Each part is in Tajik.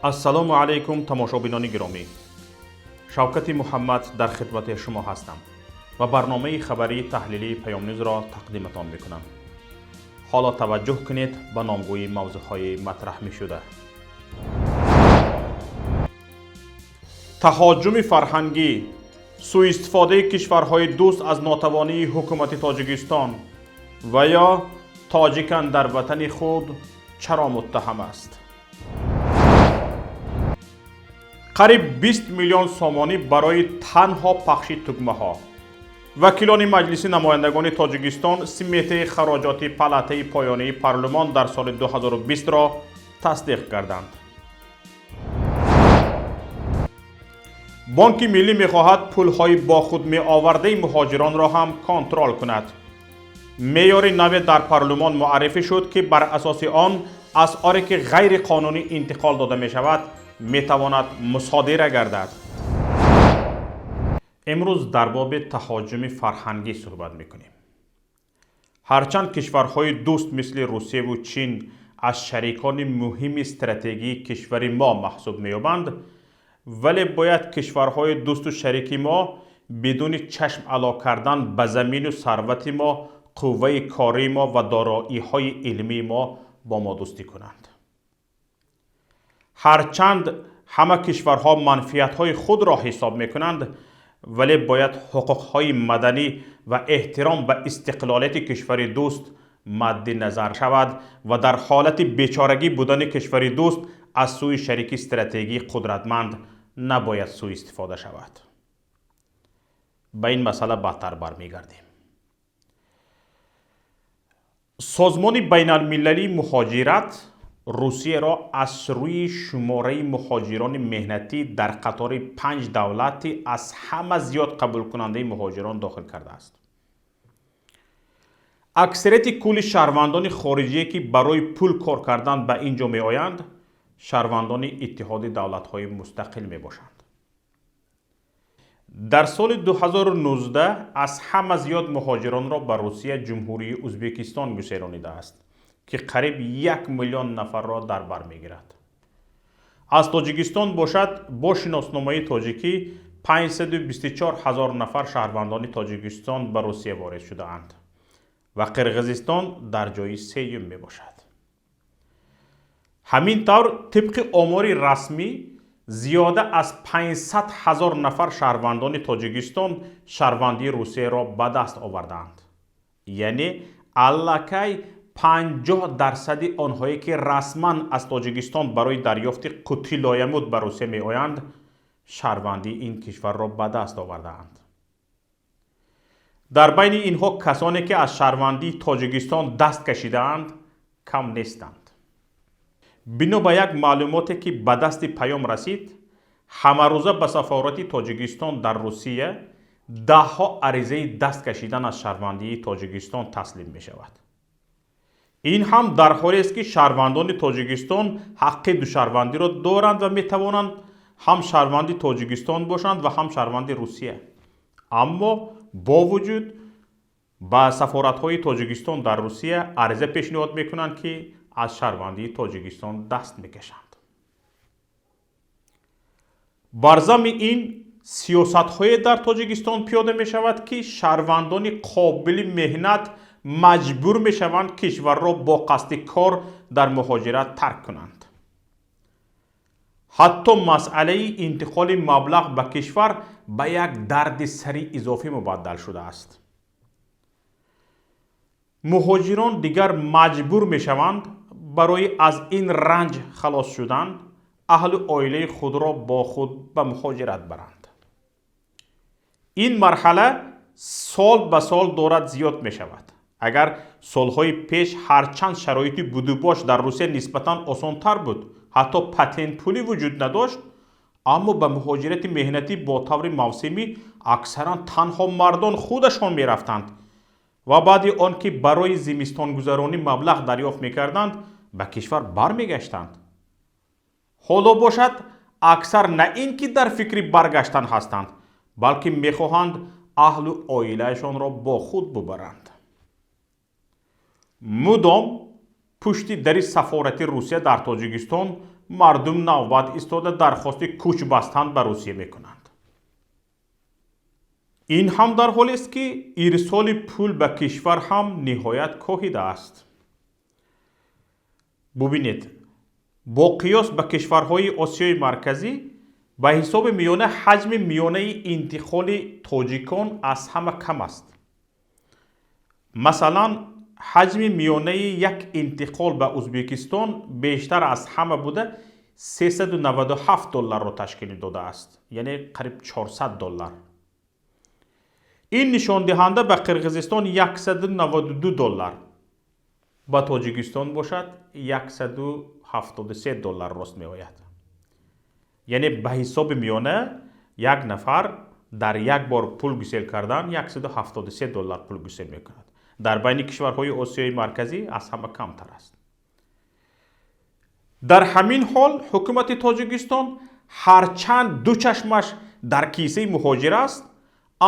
Ассалому алайкум, тамошобинони гиромӣ. Шавкати Муҳаммад дар хидмати шумо ҳастам ва барномаи хабарии таҳлилии Паёмнюзро тақдиматон мекунам. Ҳоло таваҷҷӯҳ кунед ба номгӯи мавзӯъҳои матраҳ мешуда. Таҳоҷуми фарҳангӣ, сӯистифодаи кишварҳои дӯст аз нотавонии ҳукумати Тоҷикистон ва ё тоҷикан дар ватани худ чаро муттаҳам аст? Қариб 20 миллион сомонӣ барои танҳо пахши тугмаҳо. Вакилони Маҷлиси намояндагони Тоҷикистон сметаи хароҷоти палатаи поёнии парлумон дар соли 2020-ро тасдиқ карданд. Бонки миллӣ мехоҳад пулҳои бо худ меовардаи муҳоҷиронро ҳам контрол кунад. Меъёри наве дар парлумон муаррифӣ шуд, ки бар асоси он асъоре ки ғайриқонунӣ интиқол дода мешавад, метавонад мусодира гардад. Имрӯз дар боби таҳоҷуми фарҳангӣ суҳбат мекунем. Ҳарчанд кишварҳои дӯст мисли Русияву Чин аз шарикони муҳими стратегии кишвари мо маҳсуб меёбанд, вале бояд кишварҳои дӯсту шарики мо бидуни чашм ало кардан ба замину сарвати мо, қувваи кории мо ва дороиҳои илмии мо бо мо дӯстӣ кунанд. Ҳарчанд ҳама кишварҳо манфиатҳои худро ҳисоб мекунанд, вале бояд ҳуқуқҳои маданӣ ва эҳтиром ба истиқлолияти кишвари дӯст мадди назар шавад ва дар ҳолати бечорагӣ будани кишвари дӯст аз сӯи шарики стратегии қудратманд набояд сӯистифода шавад. Ба ин масъала баъдтар бармегардем. Созмони байналмилалии муҳоҷират Русияро аз рӯи шумораи муҳоҷирони меҳнатӣ дар қатори панҷ давлати аз ҳама зиёд қабулкунандаи муҳоҷирон дохил кардааст. Аксарияти кулли шаҳрвандони хориҷие, ки барои пул кор кардан ба ин ҷо меоянд, шаҳрвандони Иттиҳоди давлатҳои мустақил мебошанд. Дар соли 2019 аз ҳама зиёд муҳоҷиронро ба Русия Ҷумҳурии Ӯзбекистон гуселонидааст, ки қариб 1 миллион нафарро дар бар мегирад. Аз Тоҷикистон бошад, бо шиносномаи тоҷикӣ 524 ҳазор нафар шаҳрвандони Тоҷикистон ба Русия ворид шудаанд ва Қирғизистон дар ҷои сеюм мебошад. Ҳамин тавр, тибқи омори расмӣ, зиёда аз 500 ҳазор нафар шаҳрвандони Тоҷикистон шаҳрвандии Русияро ба даст овардаанд, яъне аллакай 50 дарсади онҳое, ки расман аз Тоҷикистон барои дарёфти қуттӣ лоямуд ба Русия меоянд, шаҳрвандии ин кишварро ба даст овардаанд. Дар байни инҳо касоне, ки аз шаҳрвандии Тоҷикистон даст кашидаанд, кам нестанд. Бино ба як маълумоте, ки ба дасти Паём расид, ҳамарӯза ба сафорати Тоҷикистон дар Русия даҳҳо аризаи даст кашидан аз шаҳрвандии Тоҷикистон таслим мешавад. Ин ҳам дар ҳолест, ки шаҳрвандони Тоҷикистон ҳаққи душаҳрвандиро доранд ва метавонанд ҳам шаҳрванди Тоҷикистон бошанд ва ҳам шаҳрванди Русия, аммо бо вуҷуд ба сафоратҳои Тоҷикистон дар Русия ариза пешниҳод мекунанд, ки аз шаҳрвандии Тоҷикистон даст мекашанд. Бар замми ин сиёсатҳое дар Тоҷикистон пиёда мешавад, ки шаҳрвандони қобили меҳнат маҷбур мешаванд кишварро бо қасди кор дар муҳоҷират тарк кунанд. Ҳатто масъалаи интиқоли маблағ ба кишвар ба як дарди сари изофӣ мубаддал шудааст. Муҳоҷирон дигар маҷбур мешаванд барои аз ин ранҷ халос шудан аҳлу оилаи худро бо худ ба муҳоҷират баранд. Ин марҳала сол ба сол дорад зиёд мешавад. Агар солҳои пеш ҳарчанд шароити будубош дар Русия нисбатан осонтар буд, ҳатто патентпулӣ вуҷуд надошт, аммо ба муҳоҷирати меҳнатӣ бо таври мавсимӣ аксаран танҳо мардон худашон мерафтанд ва баъди он ки барои зимистонгузаронӣ маблағ дарёфт мекарданд, ба кишвар бармегаштанд. Ҳоло бошад, аксар на ин ки дар фикри баргаштан ҳастанд, балки мехоҳанд аҳлу оилаашонро бо худ бубаранд. Мудом Пушти дари сафорати Русия дар Тоҷикистон мардум навбат истода, дархости кӯч бастан ба Русия мекунанд. Ин ҳам дар ҳолест, ки ирсоли пул ба кишвар ҳам ниҳоят коҳидааст. Бубинед, бо қиёс ба кишварҳои Осиёи Марказӣ, ба ҳисоби миёна ҳаҷми миёнаи интиқоли тоҷикон аз ҳама кам аст. Масалан, ҳаҷми миёнаи як интиқол ба Узбекистон бештар аз ҳама буда, 397 долларро ташкил додааст, яъне қариб 400 доллар. Ин нишондиҳанда ба Қирғизистон 192 доллар, ба Тоҷикистон бошад 173 доллар рост меояд. Яъне ба ҳисоби миёна як нафар дар як бор пул гусел кардан 173 доллар пул гусел мекунад. Дар байни кишварҳои Осиёи Марказӣ аз ҳама камтар аст. Дар ҳамин ҳол ҳукумати Тоҷикистон ҳарчанд ду чашмаш дар кисаи муҳоҷир аст,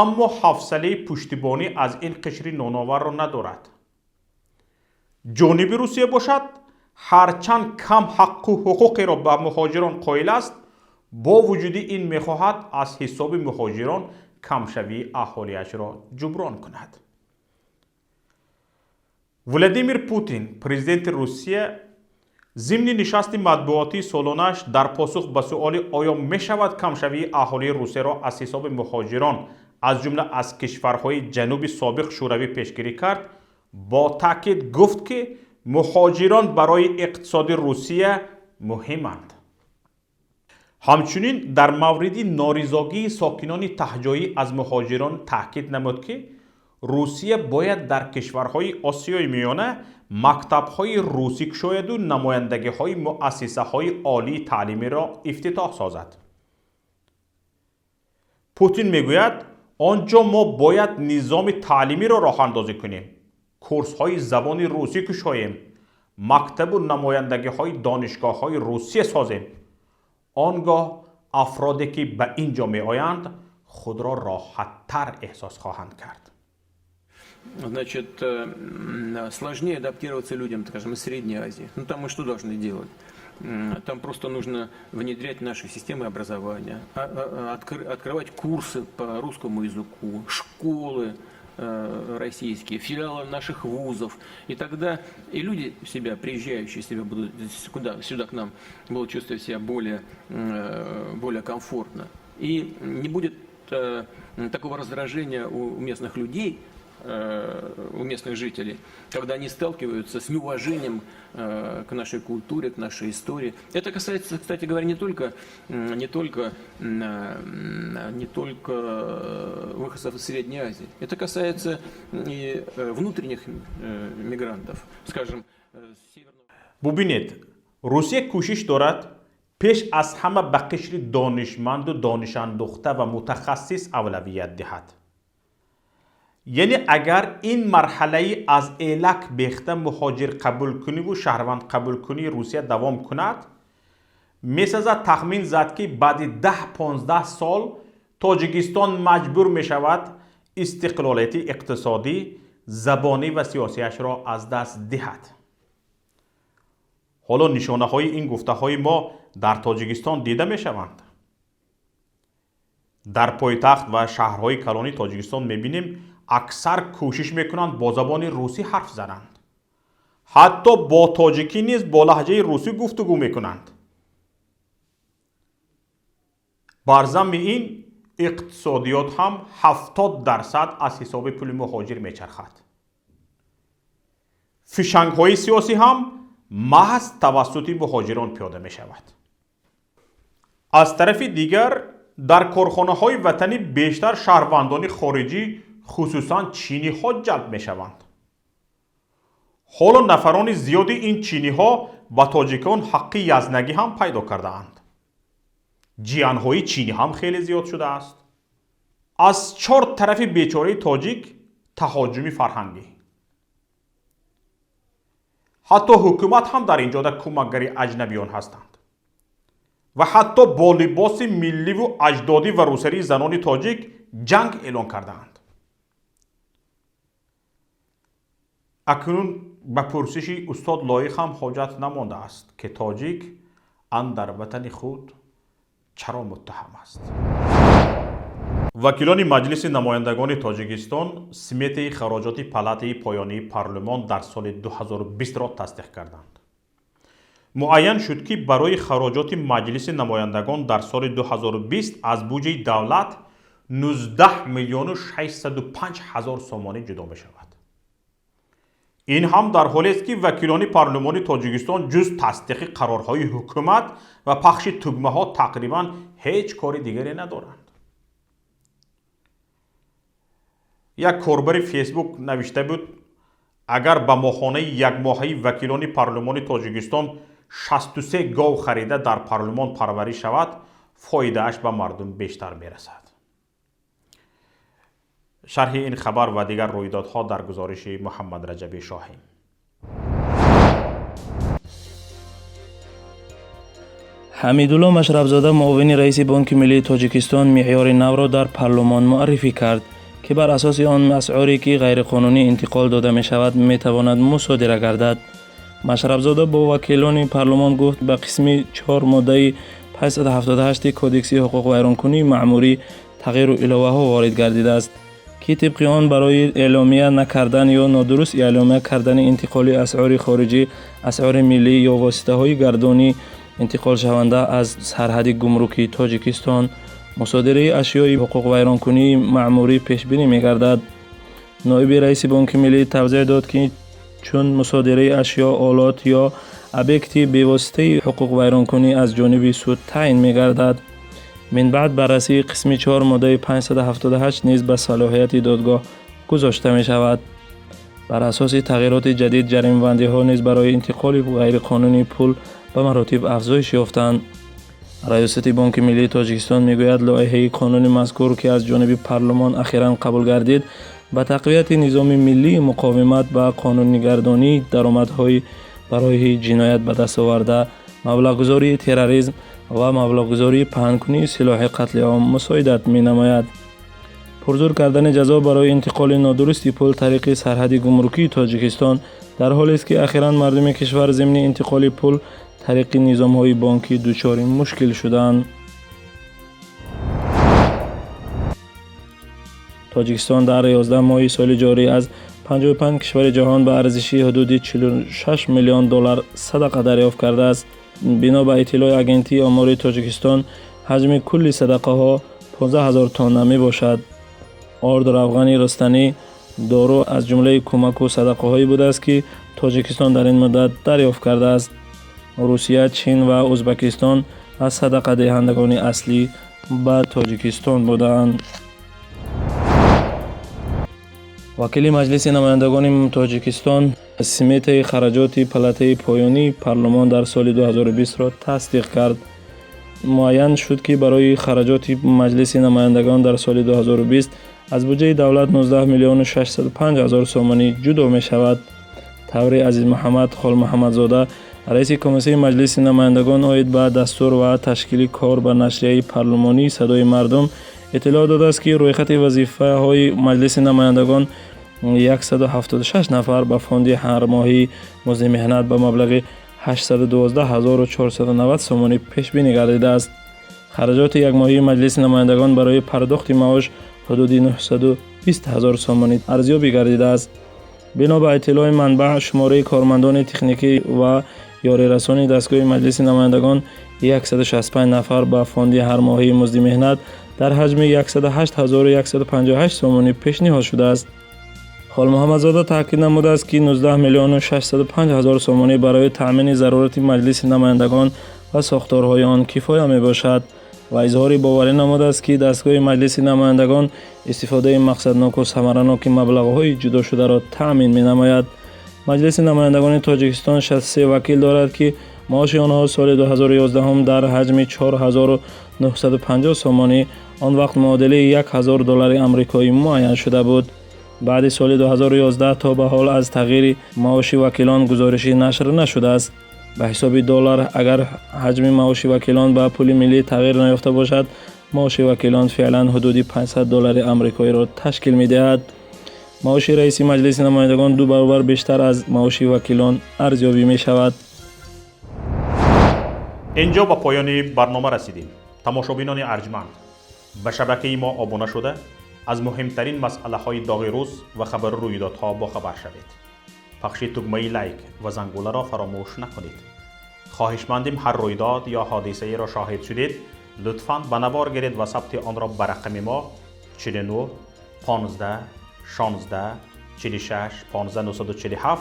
аммо ҳавсалаи пуштибонӣ аз ин қишри ноноварро надорад. Ҷониби Русия бошад, ҳарчанд кам ҳаққу ҳуқуқеро ба муҳоҷирон қоил аст, бо вуҷуди ин мехоҳад аз ҳисоби муҳоҷирон камшавии аҳолиашро ҷуброн кунад. Владимир Путин, президенти Русия, зимни нишасти матбуотии солонааш дар посух ба суоли оё мешавад камшавии аҳолии Русияро аз ҳисоби муҳоҷирон, аз ҷумла аз кишварҳои ҷануби собиқ Шӯравӣ, пешгирӣ кард, бо таъкид гуфт, ки муҳоҷирон барои иқтисоди Русия муҳиманд. Ҳамчунин дар мавриди норизогии сокинони таҳҷоӣ аз муҳоҷирон таъкид намуд, ки Русия бояд дар кишварҳои Осиёи Миёна мактабҳои русӣ кушояду намояндагиҳои муассисаҳои олии таълимиро ифтитоҳ созад. Путин мегӯяд, он ҷо мо бояд низоми таълимиро роҳандозӣ кунем, курсҳои забони русӣ кушоем, мактабу намояндагиҳои донишгоҳҳои Русия созем. Он гоҳ афроде, ки ба ин ҷо меоянд, худро роҳаттар эҳсос хоҳанд кард. Значит, сложнее адаптироваться людям, скажем, из Средней Азии. Ну, там мы что должны делать? Там просто нужно внедрять наши системы образования, открывать курсы по русскому языку, школы российские, филиалы наших вузов. И тогда и люди себя, приезжающие себя будут куда, сюда к нам, будут чувствовать себя более комфортно. И не будет такого раздражения у местных людей, у местных жителей, когда они сталкиваются с неуважением к нашей культуре, к нашей истории. Это касается, кстати говоря, не только выходцев из Средней Азии. Это касается и внутренних мигрантов, скажем, с северного... Бубинед, Русия кӯшиш дорад пеш аз ҳама ба қишри донишманду донишандухта ва мутахассис авлавият диҳад. Яъне агар ин марҳалаи аз элак бехта муҳоҷир қабулкуниву шаҳрванд қабулкунии Русия давом кунад, месазад тахмин зад, ки баъди 10-15 сол Тоҷикистон маҷбур мешавад истиқлолияти иқтисодӣ, забонӣ ва сиёсиашро аз даст диҳад. Ҳоло нишонаҳои ин гуфтаҳои мо дар Тоҷикистон дида мешаванд. Дар пойтахт ва шаҳрҳои калони Тоҷикистон мебинем, аксар кӯшиш мекунанд бо забони русӣ ҳарф зананд, ҳатто бо тоҷикӣ низ бо лаҳҷаи русӣ гуфтугӯ мекунанд. Бар замми ин иқтисодиёт ҳам 70% аз ҳисоби пули муҳоҷир мечархад. Фишангҳои сиёсӣ ҳам маҳз тавассути муҳоҷирон пиёда мешавад. Аз тарафи дигар, дар корхонаҳои ватанӣ бештар шаҳрвандони хориҷӣ, хусусан чиниҳо, ҷалб мешаванд. Ҳоло нафарони зиёди ин чиниҳо ба тоҷикон ҳаққи язнагӣ ҳам пайдо кардаанд. Ҷиянҳои чинӣ ҳам хеле зиёд шудааст. Аз чор тарафи бечораи тоҷик таҳоҷуми фарҳангӣ. Ҳатто ҳукумат ҳам дар ин ҷода кӯмакгари аҷнабиён ҳастанд ва ҳатто бо либоси милливу аҷдодӣ ва рӯсарии занони тоҷик ҷанг эълон кардаанд. Акнун Ба пурсиши устод Лоиқ ҳам ҳоҷат намондааст, ки тоҷик андар ватани худ чаро муттаҳам аст. Вакилони Маҷлиси намояндагони Тоҷикистон сметаи хароҷоти палатаи поёнии парлумон дар соли 2020-ро тасдиқ карданд. Муайян шуд, ки барои хароҷоти Маҷлиси намояндагон дар соли 2020 аз буҷаи давлат 19 миллиону 605 ҳазор сомонӣ ҷудо мешавад. Ин ҳам дар ҳолест, ки вакилони парлумони Тоҷикистон ҷуз тасдиқи қарорҳои ҳукумат ва пахши тугмаҳо тақрибан ҳеҷ кори дигаре надоранд. Як корбари Фейсбук навишта буд: агар ба моҳонаи якмоҳаи вакилони парлумони Тоҷикистон 63 гов харида дар парлумон парварӣ шавад, фоидааш ба мардум бештар мерасад. Шарҳи ин хабар ва дигар рӯйдодҳо дар гузориши Муҳаммадраҷаби Шоҳин. Ҳамидулло Машрабзода, муовини раиси Бонки миллии Тоҷикистон, меъёри навро дар парлумон муаррифӣ кард, ки бар асоси он асъоре ки ғайриқонунӣ интиқол дода мешавад, метавонад мусодира гардад. Машрабзода бо вакилони парлумон гуфт, ба қисми 4 моддаи 578 Кодекси ҳуқуқвайронкунии маъмурӣ тағйиру иловаҳо ворид гардидааст, ки тибқи он барои эъломия накардан ё нодуруст эъломия кардани интиқоли асъори хориҷӣ, асъори миллӣ ё воситаҳои гардонӣ интиқолшаванда аз сарҳади гумрукии Тоҷикистон мусодираи ашёи ҳуқуқвайронкунии маъмурӣ пешбинӣ мегардад. Ноиби раиси Бонки миллӣ тавзеҳ дод, ки чун мусодираи ашё, олот ё объекти бевоситаи ҳуқуқвайронкунӣ аз ҷониби суд таъин мегардад. Минбаъд баррасии қисми 4 моддаи 578 низ ба салоҳияти додгоҳ гузошта мешавад. Бар асоси тағйироти ҷадид ҷаримабандиҳо низ барои интиқоли ғайриқонунии пул ба маротиб афзоиш ёфтанд. Раёсати Бонки миллии Тоҷикистон мегӯяд, лоиҳаи қонуни мазкур, ки аз ҷониби парлумон ахиран қабул гардид, ба тақвияти низоми миллии муқовимат ба қонунигардонии даромадҳои барои ҷиноят ба даст оварда, маблағгузории терроризм ва маблағгузории паҳнкунии силоҳи қатли ом мусоидат менамояд. Пурзур кардани ҷазо барои интиқоли нодурусти пул тариқи сарҳади гумрукии Тоҷикистон дар ҳолест, ки ахиран мардуми кишвар зимни интиқоли пул тариқи низомҳои бонкӣ дучори мушкил шуданд. Тоҷикистон дар 11 моҳи соли ҷорӣ аз 55 кишвари ҷаҳон ба арзиши ҳудуди 46 миллион доллар садақа дарёфт кардааст. Бино ба иттилои Агентии омори Тоҷикистон, ҳаҷми кулли садақаҳо 15 ҳазор тонна мебошад. Орд, равғани рустанӣ, дору аз ҷумлаи кӯмаку садақаҳое будааст, ки Тоҷикистон дар ин муддат дарёфт кардааст. Русия, Чин ва Ӯзбекистон аз садақадиҳандагони аслӣ ба Тоҷикистон буданд. Вакили Маҷлиси намояндагони Тоҷикистон сметаи хараҷоти палатаи поёнии парлумон дар соли 2020-ро тасдиқ кард. Муайян шуд, ки барои хараҷоти Маҷлиси намояндагон дар соли 2020 аз буҷаи давлат 19 миллиону 605 ҳазор сомонӣ ҷудо мешавад. Таври Азизмуҳаммад Холмуҳаммадзода, раиси Комиссияи Маҷлиси намояндагон оид ба дастур ва ташкили кор ба нашрияи парлумонии «Садои мардум» иттилоъ додааст, ки рӯйхати вазифаҳои Маҷлиси намояндагон 176 нафар ба фонди ҳармоҳии музди меҳнат ба маблағи 812 490 сомонӣ пешбинӣ гардидааст. Хараҷоти якмоҳии Маҷлиси намояндагон барои пардохти маош ҳудуди 920 ҳазор сомонӣ арзёбӣ гардидааст. Бино ба иттилои манбаъ, шумораи кормандони техникӣ ва ёрирасони дастгоҳи Маҷлиси намояндагон 165 нафар ба фонди ҳармоҳии музди меҳнат дар ҳаҷми 108 158 сомонӣ пешниҳод шудааст. Холмуҳаммадзода таъкид намудааст, ки 19 миллиону 605 ҳазор сомонӣ барои таъмини зарурати Маҷлиси намояндагон ва сохторҳои он кифоя мебошад ва изҳори боварӣ намудааст, ки дастгоҳи Маҷлиси намояндагон истифодаи мақсадноку самараноки маблағҳои ҷудошударо таъмин менамояд. Маҷлиси намояндагони Тоҷикистон 63 вакил дорад, ки маоши онҳо соли 2011 дар ҳаҷми 4950 сомонӣ, он вақт муодили 1000 доллари амрикоӣ, муайян шуда буд. Баъди соли 2011 то ба ҳол аз тағйири маоши вакилон гузоришӣ нашр нашудааст. Ба ҳисоби доллар, агар ҳаҷми маоши вакилон ба пули миллӣ тағйир наёфта бошад, маоши вакилон феълан ҳудуди 500 доллари амрикоиро ташкил медиҳад. Маоши раиси Маҷлиси намояндагон 2 баробар бештар аз маоши вакилон арзёбӣ мешавад. Инҷо ба поёни барнома расидем. Тамошобинони арҷманд, ба шабакаи мо обуна шуда, аз муҳимтарин масъалаҳои доғи рӯз ва хабару рӯйдодҳо бохабар шавед. Пахши тугмаи лайк ва зангуларо фаромӯш накунед. Хоҳишмандем, ҳар рӯйдод ё ҳодисаеро шоҳид шудед, лутфан ба навор гиред ва сабти онро ба рақами мо 49 15 16 46 15 947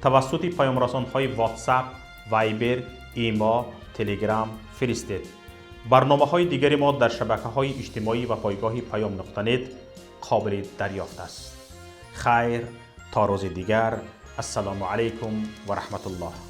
тавассути паёмрасонҳои WhatsApp, Viber, Имо, Telegram фиристед. Барномаҳои дигари мо дар шабакаҳои иҷтимоӣ ва пойгоҳи паём.нет қобили дарёфт аст. Хайр, то рӯзи дигар. Ассалому алайкум ва раҳматуллоҳ.